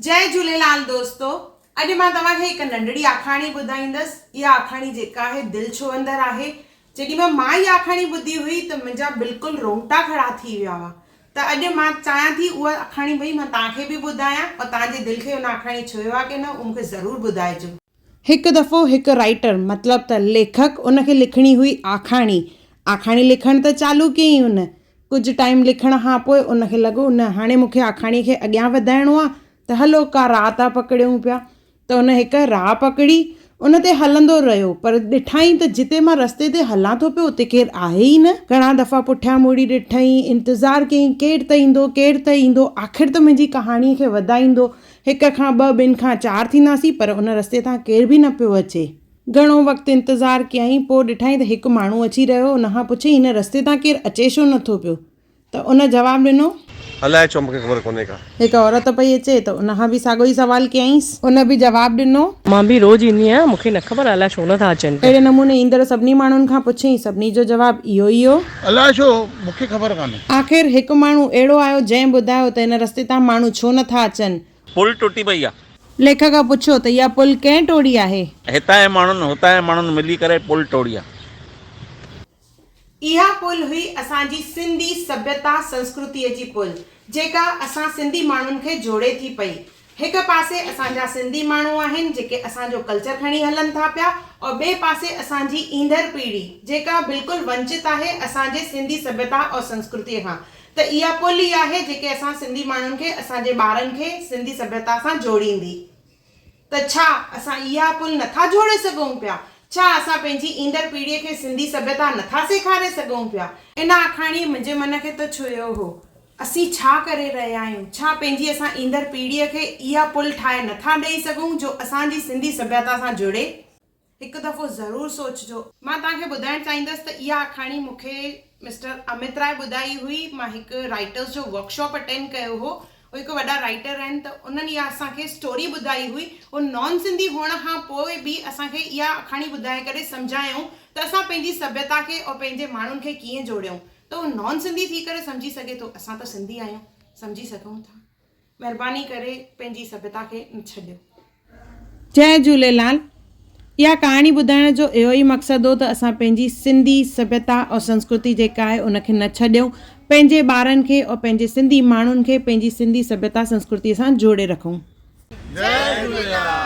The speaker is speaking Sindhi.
جئي جهوليلال دوستو اڄ مان توهان کي هڪ ننڍڙي آکاڻي ٻڌائيندس اها آکاڻي جيڪا آهي دل ڇهندڙ آهي جيڏي مهل مان اها آکاڻي ٻڌي هئي ته منهنجا بلڪل رونگٽا کڙا ٿي ويا هئا ته اڄ مان چاهيان ٿي اها آکاڻي ڀئي مان توهان کي به ٻڌايان اور توهان جي دل کي ان آکاڻي ڇهيو آهي ڪي نه اهو مون کي ضرور ٻڌائجو. هڪ دفعو هڪ رائيٽر مطلب ته ليکڪ ان کي لکڻي هئي آکاڻي آکاڻي لکڻ ته چالو ڪيائين ان ڪجهه ٽائيم لکڻ کان پوء ان کي لڳو نه هاڻي مون کي آکاڻي کي اڳيان وڌائڻو آ ته هلو ڪا راهه ٿا پڪڙيون پيا ته ان هڪ راهه پڪڙي ان تي هلندو رهيو پر ڏٺائين ته جتي مان رستي تي هلان ٿو پيو اتي ڪير آهي ئي نه. گهڻا دفعا پٺيان مڙي ڏٺائين انتظار ڪيائين ڪير ته ايندو ڪير ته ايندو آخر ته منهنجي ڪهاڻي کي وڌائيندو هڪ کان ٻه ٻن کان چار ٿينداسين پر ان رستي تان ڪير به نه پيو اچي. گهڻو وقت انتظار ڪيائين، پوء ڏٺائين ته هڪ ماڻهو اچي رهيو، ان کان پڇيائين هن رستي تان ڪير اچي ڇو نٿو پيو؟ ته ان جواب ڏنو. الائي ڇو مون کي خبر ڪونهي ڪا. هڪ عورت پئي اچي ته ان کان به ساڳيو ئي سوال ڪيائينس. ان به جواب ڏنو. مان به روز ايندي آهيان، مون کي نه خبر الائي ڇو نٿا اچن پيا. اهڙي نموني ايندڙ سڀني ماڻهن کان پڇيائين، سڀني جو جواب اهو ئي هو. الائي ڇو مون کي خبر ڪانهي. آخر هڪ ماڻهو اهڙو آيو جنهن ٻڌايو ته هن رستي تان ماڻهو ڇو نٿا اچن. پل ٽٽي پئي آ. ليکڪ پڇيو ته اها پل ڪنهن ٽوڙي آهي؟ هتان جي ماڻهن هتان جي ماڻهن ملي ڪري پل ٽوڙي آ. اها پل هئي اسان جي سنڌي سڀيتا سنسڪرتيء جي پل، جيڪا اسان سنڌي ماڻهن کي جوڙي ٿي پئي. هڪ پاسي اسان جا سنڌي ماڻهو آهن جيڪي اسان جو ڪلچر کڻي هلن ٿا پيا اور ٻئي پاسي اسان جي ايندڙ پيڙهي جيڪا بلڪل ونچت آهي اسان جي سنڌي سڀيتا اور سنسڪرتيء کان ته اها پل ئي آهي جيڪي اسان سنڌي ماڻهن کي اسان جي ٻارن کي سنڌي سڀيتا سان جوڙيندي. ته ڇا اسان اها پل نٿا جوڙي سگهون پيا؟ ڇا اسان پنهنجي ايندڙ پيڙهي کي سنڌي سڀيتا نٿا سيکاري سگهون پيا؟ ان آکاڻيء منهنجي من کي ته ڇهيو هو. اسين ڇا ڪري رهيا آهيون؟ ڇا پنهنجي اسان ايندڙ پيڙهيء کي اها پل ٺاهي نٿا ڏئي سگهون جو اسان جي سنڌي سڀيتا سان جڙي؟ هڪ دفعو ضرور سوچجو. مان توهان کي ٻڌائڻ چاهيندس ته اها آکاڻي مون کي مسٽر امت راء ٻڌائي هئي. مان هڪ رائيٽرز جو ورڪشاپ اٽينڊ ڪيو هو. هو هڪ وڏا رائيٽر آهن ته انهن اها اسان کي اسٽوري ٻڌائي هئي. هو نان سنڌي هئڻ کان پوء به اسان کي اها آکاڻي ٻڌائي ڪري سمجهايائون ته اسان پنهنجي سڀيتا کي اور پنهنجي ماڻهن کي ڪيئن جوڙيون ته هو نان سنڌي ٿي ڪري سمجهي سگهي ٿو اسان ته سنڌي آهيون سمجهي سگهون ٿا. مهرباني ڪري پنهنجي سڀيتا کي نه ڇڏيو. جئي جهوليلال. اها ڪهاڻي ٻڌائڻ جو اهو ئي مقصد هو ته اسان پنهنجي سنڌي سڀيتا اور سنسڪرتي جيڪا آهي ان کي نه ڇڏيون پنهنجي ٻارن کي اور پنهنجي سنڌي ماڻهن کي پنهنجي سنڌي سڀيتا سنسڪرتي سان جوڙي رکون. جئي جهوليلال.